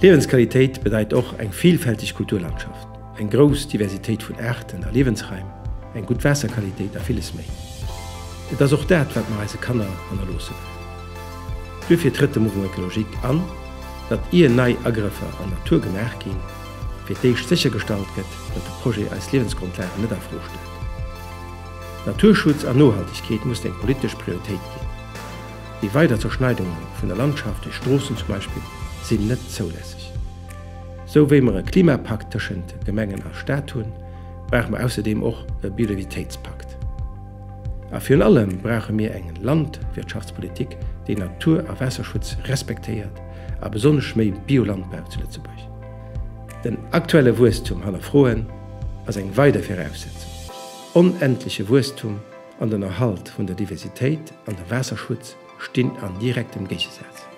Liewensqualitéit bedeit och eng vielfälteg Kulturlandschaft, eng grouss Diversitéit vun Aarten a Liewensraim, eng gutt Waasserqualitéit a villes méi. Et ass och dat, wat mer eise Kanner hannerloosse wëllen. Duerfir trëtt de Mouvement Ecologique an, datt ier nei Agrëffer an d'Natur gemaach ginn, fir d'éischt séchergestallt gëtt, datt de Projet eis Liewensgrondlagen net a Fro stellt. Naturschutz an Nohaltegkeet mussen eng politesch Prioritéit ginn. Déi weider Zerschneidunge vun der Landschaft duerch Stroossen zum Beispill sinn net zoulässeg. Sou wéi mer e Klimapakt tëschent Gemengen a Staat hunn, brauche mer ausserdeem och e Biodiversitéitspakt. A virun allem brauche mir eng Landwirtschaftspolitik, déi Natur a Waasserschutz respektéiert a besonnesch méi Biolandbau zu Lëtzebuerg. Den aktuelle Wuesstum hannerfroen ass eng weider Viraussetzung. Onendleche Wuesstum an den Erhalt vun der Diversitéit an de Waasserschutz stinn an direktem Géigesaz.